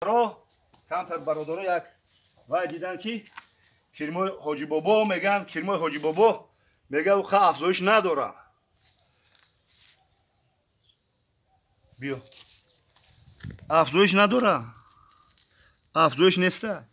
Камтар бародаро як вай дидан, ки кирмои Ҳоҷибобо меган, кирмои Ҳоҷибобо мега, уқа афзоиш надора. Биё, афзоиш надора, афзоиш неста,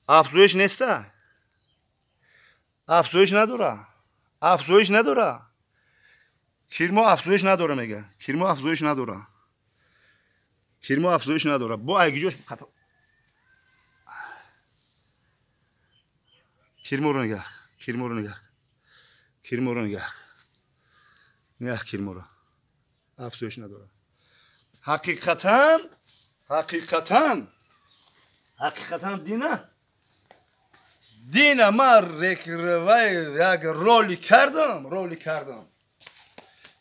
афзоиш неста, афзоиш надора, афзоиш надора, кирмо афзоиш надора, мега, кирмо афзоиш надора, кирмо афзоиш надора. Бо айгиҷош кирморо нигаҳ, кирморо нигаҳ, кирморо нигаҳ, нигаҳ, кирморо афзоиш надора. Ҳақиқатан, ҳақиқатан, ҳақиқатан, дина ман рекрвай як ролик кардам, ролик кардам,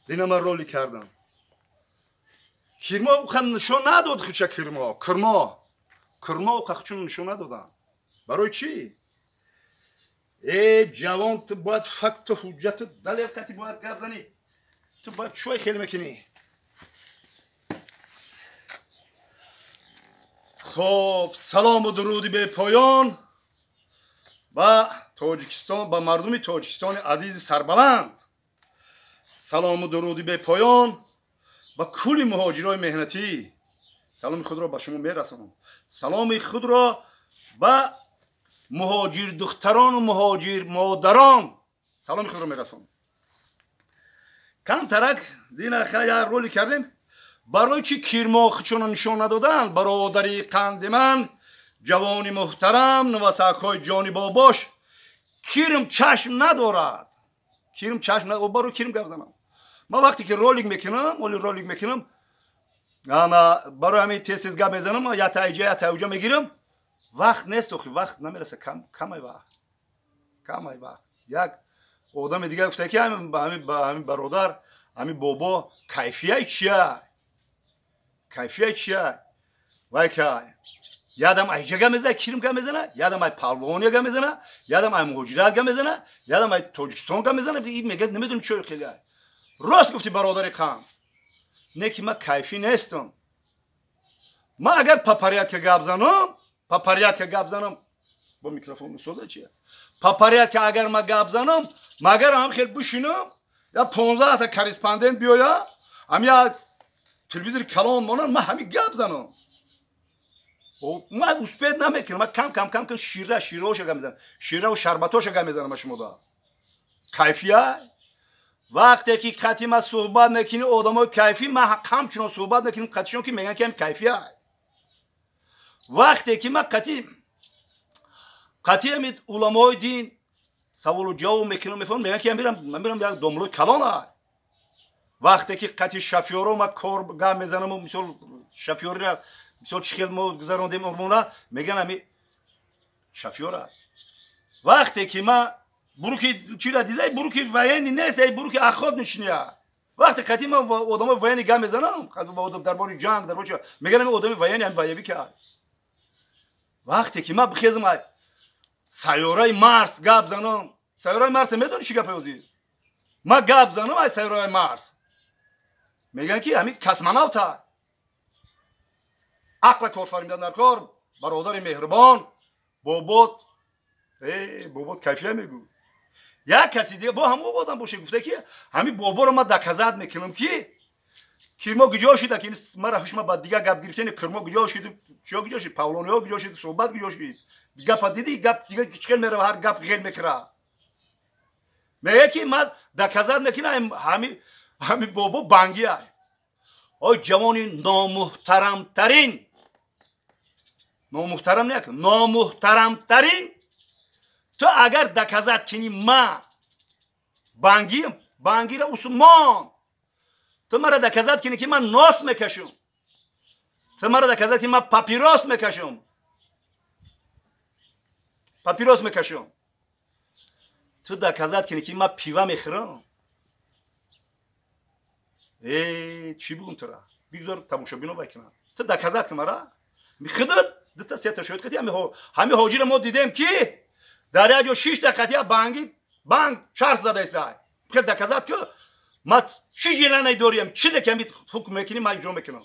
дина ман ролик кардам. Кирмо уқа нишон надод хуча, кирмо, кирмо, кирмо уқа хучун нишон надодам. Барои чӣ? Э, ҷавон, ту бояд факту ҳуҷҷату далел қати бояд гап занӣ. Ту бояд чой хеле мекунӣ. Хоб, салому дуруди бепоён ба Тоҷикистон, ба мардуми Тоҷикистони азизи сарбаланд, салому дуруди бепоён ба кулли муҳоҷирои меҳнатӣ. Саломи худро ба шумо мерасонам, саломи худро ба муҳоҷирдухтарону муҳоҷир модарон саломи худро мерасонам. Камтарак дина як роли кардем. Барои чӣ кирмохчуно нишон надодан? Бародари қанди ман, ҷавони муҳтарам, навасакҳои ҷони бобош, кирм чашм надорад, кирм чашм. Барои кирм гап занам. Ман вақте ки ролик мекунам, оли ролик мекунам, ана барои ҳамин тез тез гап мезанам, я таиҷа, я тауҷа мегирам. Вақт нест охи, вақт намераса, камай вақт, камай вақт. Як одами дигар гуфта, ки ҳамин бародар, ҳамин бобо кайфияи чия, кайфияи чия? Вай кай ядам айҷа гап мезана, кирм гап мезана, ядам ай палвония гап мезана, ядам ай муҳоҷират гап мезана, ядам ай Тоҷикистон гап мезана. Мега, намедонам чой хеле. Рост гуфти, бародари қам, не ки ман кайфӣ нестам. Ман агар по порядка гап занам, по порядка гап занам, бо микрофон соза чия, по порядка агар ман гап занам, магар ҳам хел бишинам, я 15та корреспондент биёя, ҳам як телевизори калон монан, ман ҳамин гап занам, ман успеть намекунам. Ман кам кам кам кам шира шираоша гап мезанам, шираву шарбатоша гап мезанам. Шумода кайфия. Вақте ки қати ман суҳбат мекунӣ, одамои кайфӣ, ман ҳамчунон суҳбат мекунем қатишон, ки мегӯян, ки ҳам кайфия. Вақте ки ман қати ҳамин уламои дин саволу ҷавоб мекунам, мефаҳмам, мегӯян, ки ман мирам як домлои калона. Вақте ки қати шофёро ман кор гап мезанаму, мисол, шофёрира, мисол, чӣ хел мо гузарондем ормона, мегӯян, ҳами шофёра. Вақте ки ман буруки чира дидай, буруки военный нест, ай буруки охотничния. Вақте қати ман одамои военный гап мезанам дар бори ҷанг, дар бори, мегӯян, ҳами одами военный, ҳами боевик. Вақте ки ман бихезам, ай сайёраи Марс гап занам, сайёраи Марс медони чӣ гапе озир, ман гап занам ай сайёраи Марс, мегӯян, ки ҳамин космонавта. Ақла корфармидан дар кор, бародари меҳрубон. Бобот, э бобот кайфия мегӯ. Як каси дига бо ҳамон одам боше, гуфта, ки ҳамин боборо ман доказать мекунам, ки кирмо куҷо шида, ки мара ҳушма ба дигар гап гирифтани, кирмо куҷо шид, чиё куҷо шид, павлониё куҷо шид, суҳбат куҷо шид. Гапа диди, гап дига чӣ хел мерава, ҳар гап ғел мекура. Мега, ки ман доказать мекунам, ҳами бобо бангия. Ой, ҷавони номуҳтарамтарин, номуҳтарам не, номуҳтарамтарин, ту агар доказать кини ма бангиам, бангира усмон. Ту мара доказать кини, ки ман нос мекашам, ту мара доказать, ки ман папирос мекашам, папирос мекашам, ту доказать кини, ки ман пива мехӯрам. Э, чӣ бугум тура? Бигзор тамошобино вай кунанд. Ту доказать ки мара худат дута сета шоҳид қати. Ҳами ҳоҷира мо дидем, ки дар як ҷо шишта қатия банги банг чарх задаиста. Хел доказать ки ма чӣ желание дорем, чизе ки ҳами ҳукм мекунӣ, ман иҷро мекунам.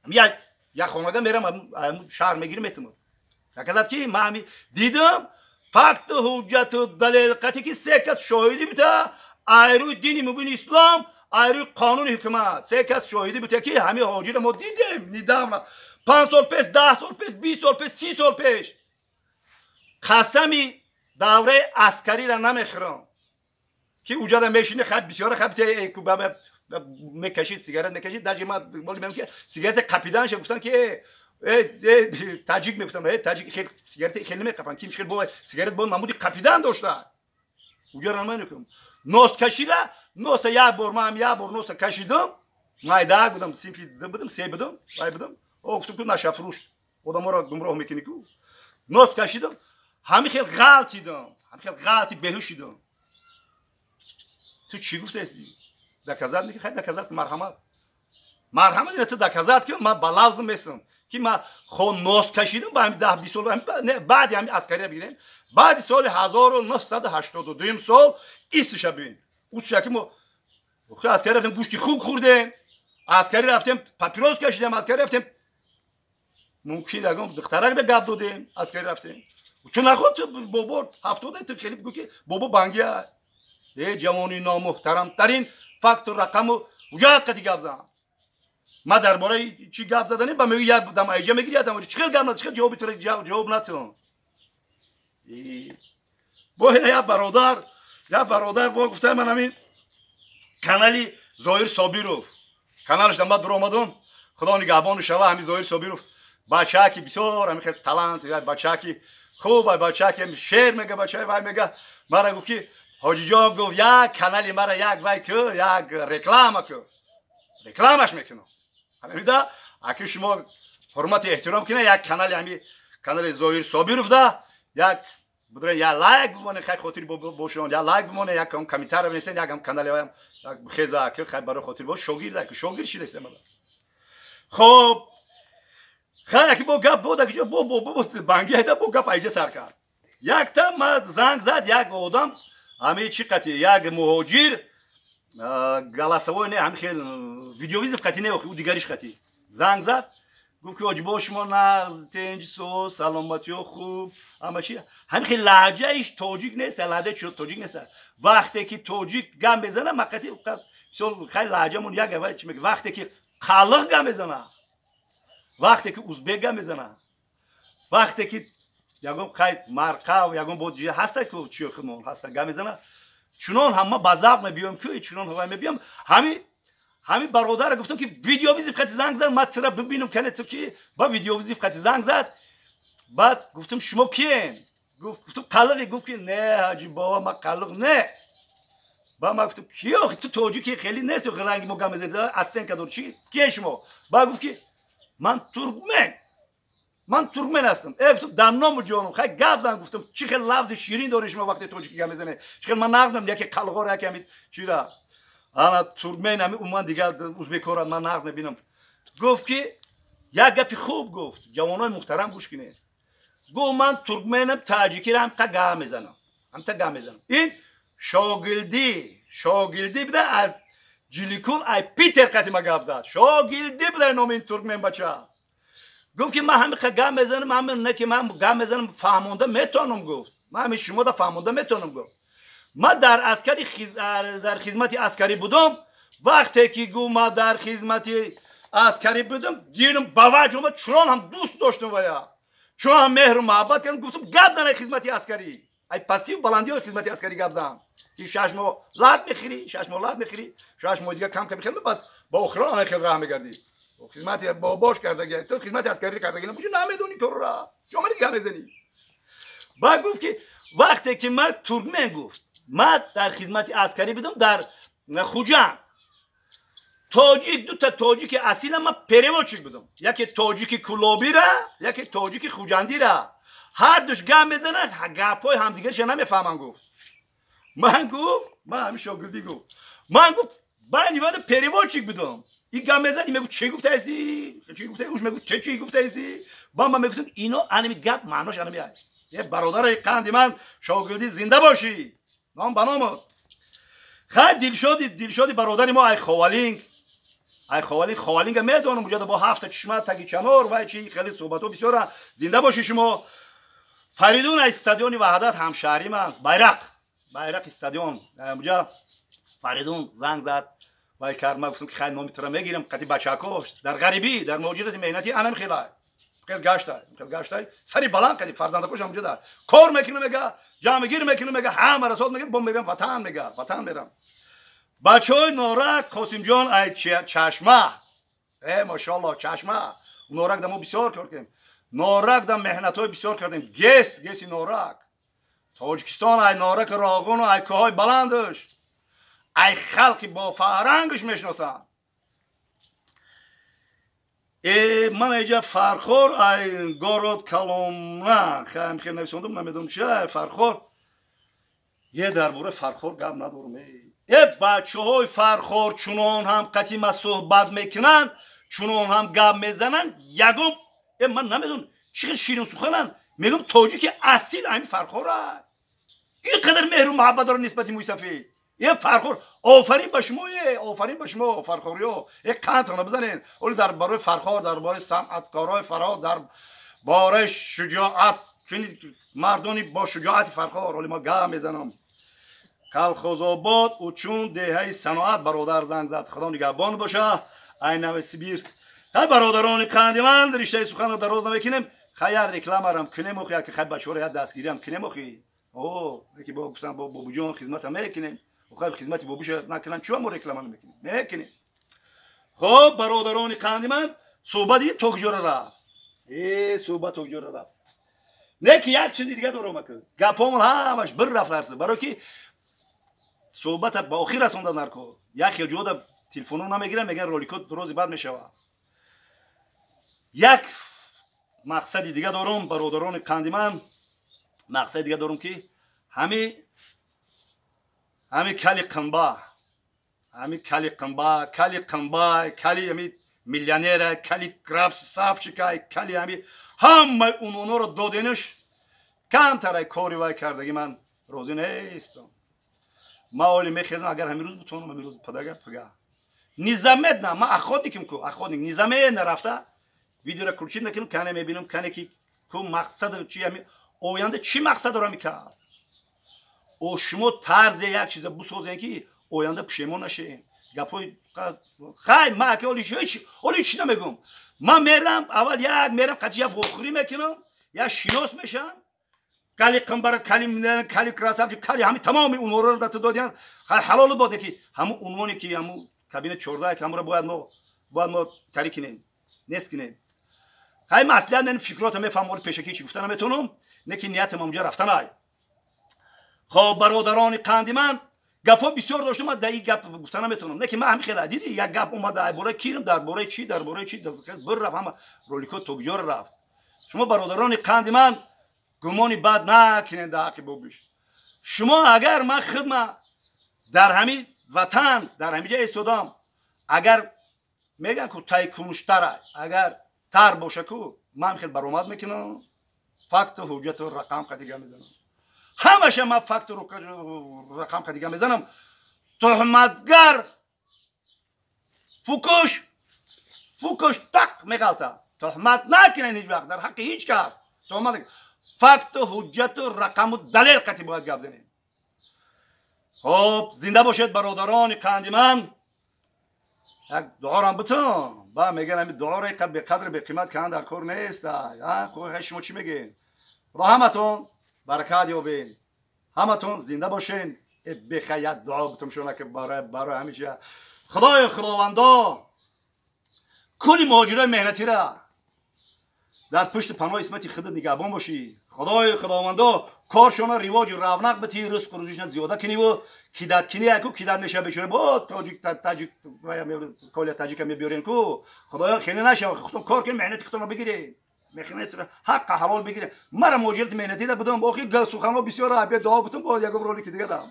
Як Як хонага мерам, шаҳр мегирим, метимам. Доказать ки ман ҳами дидам, факту ҳуҷҷату далел қати ки се кас шоҳидӣ бита, айрӯи дини мубини ислом, айрӯи қонуни ҳукумат. Се кас шоҳидӣ бита ки ҳами ҳоҷиро мо дидем недавно. 5 сол пеш, 10 сол пеш, 20 сол пеш, 30 сол пеш. Қасами давраи аскариро намехӯрам ки уҷада мешини, хаб бисёра хаб мекашид, сигарет мекашид. Даже ма мегӯям ки сигарете қапиданша гуфтан ки таҷик мегуфтам, таҷик хел сигарете хеле намеқапанд, ким хел бо сигарет бо намуди қапидан дошта. Уҷара намекунам. Нос кашира, носа як бор, ман як бор носа кашидам, майда будам, синфи д будам, се будам, вай будам. О, гуфтам ку нашафурӯш одаморо гумроҳ мекунӣ ку. Нос кашидам, ҳами хел ғалтидам, ҳами хел ғалти беҳуш шидам. Ту чӣ гуфтаисти? Доказать мекунӣ? Хай, доказать, марҳамат, марҳамат, ина ту доказать ки ман ба лавзм местам ки ман хо нос кашидам ба ҳами 10-20 сол баъди ҳами аскария бигирем, баъди соли 1982-юм сол истиша бибин, усша ки мо аскари рафтем, гӯшти хук хӯрдем, аскари рафтем, папирос кашидем, аскари рафтем, мумкин ягон духтарак да гап додем, аскари рафтем. Ту наход, бобо 70 ту хеле бигӯ ки бобо бангия. Э, ҷавони номуҳтарамтарин, факту рақаму ҳуҷҷат қати гап зан. Ма дар бораи чӣ гап заданем? Ба мегӯ, як дам айҷа мегири, як дам чӣ хел гап, чӣ хел ҷавоби тура ҷавоб натиҳам. Бо ина як бародар бо гуфта, ман ҳамин канали Зоҳир Собиров, каналаш дам баъд дуромадум. Худо нигаҳбону шава. Ҳамин Зоҳир Собиров бачаки бисёр ҳамин хел талант, бачаки хуб, бачаки шеър мега, бачаи вай мега. Мара гуфт ки ҳоҷиҷон, гуфт, як канали мара як вай ку, як реклама ку. Рекламаш мекунам. Ҳамида аки шумо ҳурмати эҳтиром кина, як канали, ҳами канали Зоҳир Собиров да як будра, я лайк бимоне, хай хотир бошон, я лайк бимоне, як комментария бинависен, як канали як хеза ки хай барои хотир бош. Шогирд ки шогирд шидаст мада. Хоб, хай, аки бо гап бод, аки бо банги айда бо гап айҷа сар кард. Якта ма занг зад як одам, ҳами чӣ қати, як муҳоҷир, голосовой не, ҳами хел видеовызов қати не, ӯ дигариш қати занг зад. Гуфт ки ҳоҷибо, шумо нағз, тенҷ, со саломатиё хуб, ҳама чи. Ҳами хел лаҳҷаиш тоҷик нест, лаҳҷаи тоҷик нест. Вақте ки тоҷик гап мезана, мақати мисол, хай, лаҳҷамон як чи мега. Вақте ки қалиқ гап мезана, вақте ки узбек гап мезана, вақте ки ягон хай марқав, ягон бо ҳаста ку чи худмон ҳаста гап мезана, чунон ҳама ба завқ мебиём ку, чунон ҳава мебиём. Ҳами бародара гуфтам ки видеовызов қати занг зад, ман тура бибинам, кане ту ки. Ба видеовызов қати занг зад. Баъд гуфтам: «Шумо киен?» Гуфтам: «Қалиқи?» Гуфт ки не, ҳаҷи бобо, ман қалиқ не. Ба ман гуфтам: «Ки охи, ту тоҷики хеле нест, ранги мо гап мезани, оценка дор, чи киен шумо?» Ба гуфт ки ман туркмен, ман туркмен ҳастам. Э, гуфтам, дар ному ҷонум, хай, гап зан. Гуфтам: «Чӣ хел лафзи ширин дорӣ шумо вақте тоҷики гап мезанед, чӣ хел ман нағз мебинам, яке қалғор, яке ҳами чира ана туркмен, ҳами умуман дигар узбекора ман нағз мебинам». Гуфт ки як гапи хуб гуфт: «Ҷавонои муҳтарам, гӯш кунед». Гуфт: «Ман туркменам, таҷикиро ҳамта гап мезанам, ҳамта гап мезанам». Ин шогирдӣ буда аз Ҷиликул, ай Питер қати ма гап зад, шогирдӣ буда номи ин туркмен бача. Гуфт ки ман ҳамиқа гап мезанам, ҳами не ки ман гап мезанам, фаҳмонда метавонам. Гуфт: «Ман ҳами шумода фаҳмонда метавонам». Гуфт: «Ман дар аскари, дар хизмати аскарӣ будам». Вақте ки гуфт ман дар хизмати аскарӣ будам, дилам ба ваҷ омад, чунон ҳам дӯст доштам вая, чунон ҳам меҳру муҳаббат кардам. Гуфтам: «Гап зан, ай хизмати аскарӣ, ай пастию баландиҳои хизмати аскарӣ гап зан, ки 6 моҳ лат мехӯрӣ, 6 моҳ лат мехӯрӣ, 6 моҳ дигар кам кам мехӯрӣ, баъд ба охирон ана хел раҳ мегардӣ. Хизмати бобош кардаги, ту хизмати аскарӣ кардаги набошӣ, намедонӣ корра, чӣ омадӣ гап мезанӣ?» Баъд гуфт ки вақте ки ман туркмен, гуфт, ман дар хизмати аскарӣ будам дар Хуҷанд, тоҷик, дута тоҷики асила ман переводчик будам, яке тоҷики Кулобира, яке тоҷики Хуҷандира, ҳардуш гап мезананд, гапҳои ҳамдигарша намефаҳманд». Гуфт ман, гуфт ман ҳамин шогирдӣ, гуфт ман, гуфт, байни вада переводчик будам. И гап мезад, мегуфт: «Чӣ гуфтаисти? Чӣ гуфта?» Уш мегуфт: «Чӣ гуфтаисти?» Ба ман мегуфтам: «Ино анами гап маънош анами аст». Е, бародари қанди ман, шогирдӣ, зинда бошӣ, ном ба номот. Хай, Дилшоди, Дилшоди бародари мо ай Ховалинг. Ай Ховалинг, Ховалинга медонам, уҷада бо ҳафта чишма, таги чанор вай чи хеле суҳбатҳо бисёра. Зинда боши шумо. Фаридун ай стадиони Ваҳдат ҳамшаҳри ман, байрақ, байрақи стадион. Уҷа Фаридун занг зад, вай кард, ман гуфтам ки хай номи тура мегирам, қати бачакош дар ғарибӣ, дар муҳоҷирати меҳнатӣ анам хелай. Хел гаштай, хел гаштай, сари баланд қати фарзандакош ҳам уҷада кор мекунам, мега, ҷамъгир мекунам, мега, ҳама расод мегирам, бо мерам ватан, мега, ватан мерам. Бачаҳои Норак, Қосимҷон ай Чашма, машоалло, Чашма, Норак да мо бисёр кор кардем, Норак да меҳнатҳои бисёр кардем, ГЭС, ГЭСи Норак, Тоҷикистон ай Норак Роғуну ай кӯҳҳои баландаш, ай халқи бофарҳангаш мешиносанд. Ман иҷа Фархор ай город Каломна, хаем хел нависондум, намедонам чи Фархор. Е дар бораи Фархор гап надорам. Бачаҳои Фархор чунон ҳам қати ма суҳбат мекунанд, чунон ҳам гап мезананд, ягон ман намедонам чӣ хел ширин сухананд. Мегӯям тоҷики асил ҳамин Фархора. Ин қадар меҳру муҳаббат дорад нисбати мӯйсафед. Фархор, офарин ба шумо, офарин ба шумо фархориё. Қандтона бизанед. Оли дар бораи Фархор, дар бораи санъаткорои Фархор, дар бораи шуҷоат, мардони бо шуҷоати Фархор, оли ма гап мезанам. Колхозобод учун деҳаи саноат бародар занг зад. Худо нигаҳбон боша. Ай Новосибирск. Хай бародарони қанди ман, риштаи суханро дароз намекунем. Хай як рекламарам кунем, охи яке хай бачаҳоро як дастгириам кунем, охи. О, яке бо гуфтам бо бобуҷон хизматам мекунем. Хай хизмати бобуша накунам, чӯ мо реклама намекунем? Мекунем. Хоб бародарони қанди ман, суҳбат дидӣ то куҷора рафт? Суҳбат то куҷора рафт? Не ки як чизи дига дорам ака. Гапҳомон ҳамаш бир рафт арса. Барои ки суҳбата ба охир расонда нарко. Як хел ҷода телефонро намегирам, мегӯян роликот рӯзи баъд мешавад. Як мақсади дига дорам, бародарони қанди ман, мақсади дига дорам ки ҳами кали қимба, ҳами кали қимба, кали қимба, кали ҳами миллионера, кали красавчика, кали ҳами ҳамаи унвонҳоро доденаш камтарай кори вай кардаги ман розӣ нестам. Ман оли мехезам, агар ҳамин рӯз бутонам, ҳамин рӯз падага пага. Незаметно, ман охотниким ку, охотник, незаметно рафта видеоро включить мекунам, кане мебинам, кане ки ку мақсад чи ҳами оянда чӣ мақсад дорам кард. О шумо тарзе як чиза бисозем ки оянда пушемон нашем. Гапҳои хай ман ака оли ҳеч оли чӣ намегӯм. Ман мерам аввал як мерам қати як вохӯрӣ мекунам, як шинос мешам. Кали қимбара, кали миллионер, кали красавчик, кали ҳами тамоми унвонҳоро дата додиян. Хай ҳалол бод ки ҳамун унвоне ки ҳамун кабинет 14 ки ҳамуро бояд мо тари кунем, нест кунем. Хай ман аслият мен фикрота мефаҳмам, оли пешакӣ чӣ гуфта наметавонам, не ки ниятам онҷа рафтанай. Хоб бародарони қанди ман, гапҳо бисёр доштам, ман дар ин гап гуфта наметавонам. Не ки ман ҳамин хела дидӣ, як гап омада ай бораи кирм, дар бораи чӣ, дар бораи чӣ, бир рафт, ҳама роликҳо то куҷоро рафт. Шумо бародарони қанди ман гумони бад накунед дар ҳаққи бобиш. Шумо агар ман хидма дар ҳамин ватан, дар ҳамин ҷа истодам, агар мегӯям ку тай кунуштара, агар тар боша ку, ман хел баромад мекунам, факту ҳуҷҷату рақам қати гап мезанам. Ҳамаша ман факту рақам қати гап мезанам. Туҳматгар фукуш, фукуш тақ меғалта. Туҳмат накунед ҳеҷ вақт дар ҳаққи ҳеҷ кас. Туҳмат факту ҳуҷҷату рақаму далел қати бояд гап занем. Хоб зинда бошед бародарони қанди ман. Як дуорам бутун. Ба мегӯян ҳамин дуоро беқадр беқимат кан дар кор нест. Хуб шумо чӣ мегӯед? Худо ҳаматон баракат ёбед, ҳаматон зинда бошен. Беха як дуо бутум шуна ки барои ҳамин чия. Худоё худовандо кулли муҳоҷирои меҳнатира дар пушти паноҳи исмати худат нигаҳбон бошӣ. Худои худовандо коршона ривоҷу равнақ битӣ, ризқу рӯзишна зиёда куниву кидат кини яку кидат меша бечора бо тоҷик таҷик коля таҷика мебиёрен ку. Худоё хеле нашава, худтон кор кунед, меҳнати худтонро бигиред, меҳнатро ҳаққа ҳалол бигиред. Мара муҳоҷирати меҳнатида будам, охи суханҳо бисёр бе дуо бутум, бо ягон ролики дига дам.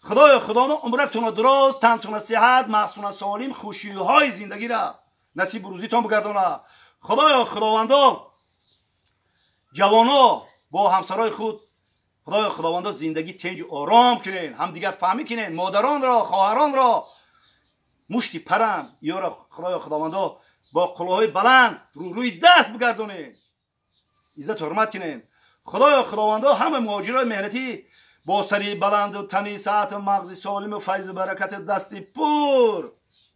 Худоё худоно умрактона дароз, тантона сиҳат, мағзтона солим, хушиҳои зиндагира насибу рӯзитон бигардона. Худоё худовандо ҷавоно бо ҳамсарои худ Худоё худовандо зиндагӣ тинҷу ором кунед, ҳамдигар фаҳмӣ кунед, модаронро, хоҳаронро Мушти паранд ёро Худоё Худовандо бо қуллаҳои баланд рӯи даст бигардонед, иззат ҳурмат кунед. Худоё Худовандо ҳама муҳоҷирои меҳнатӣ бо сари баланду тани саату мағзи солиму файзу баракати дасти пур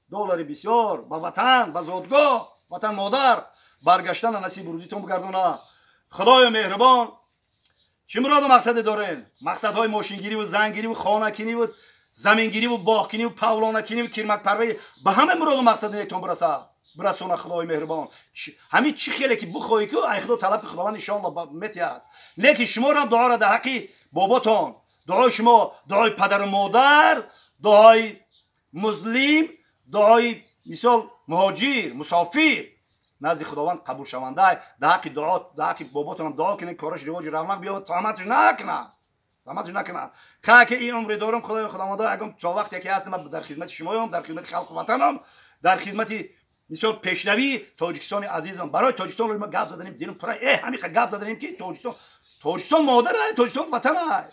доллари бисёр ба ватан, ба зодгоҳ, ватан модар баргаштана насибу рӯзитон бигардона. Худоё меҳрубон, чӣ муроду мақсаде дорем? Мақсадҳои мошингириву зангириву хонакиниву замингириву боғкиниву павлонакиниву кирмакпарварӣ ба ҳама муроду мақсади нектон бирасад, бирасона Худои меҳрубон. Ҳамин чӣ хеле ки бихоҳӣ ку ай Худо талаб, Худованд иншоалло метиҳад. Лекин шуморо дуоро дар ҳаққи боботон, дуои шумо, дуои падару модар, дуои музлим, дуои мисол муҳоҷир, мусофир назди Худованд қабулшаванда. Дар ҳаққи дуо, дар ҳаққи боботонам дуо кунед, кораш ривоҷи равнақ биёбад, тоҳматш накунад, тоҳматш накунад. Ка ки ин умре дорам, Худои Худовандо, ягон то вақте ки ҳастам дар хизмати шумоям, дар хизмати халқу ватанам, дар хизмати мисол пешравии Тоҷикистони азизам. Барои Тоҷикистон ма гап заданем, дилам пура ҳамиқа гап заданем, ки Тоҷикистон, Тоҷикистон модарай, Тоҷикистон ватанай.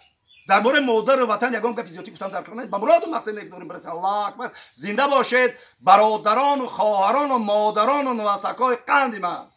Дар бораи модару ватан ягон гапи зиёдтӣ гуфтам дар кор. Ба муроду мақсад нек дорем бирасем. Аллоҳу акбар! Зинда бошед, бародарону хоҳарону модарону нувасакҳои қанди ман.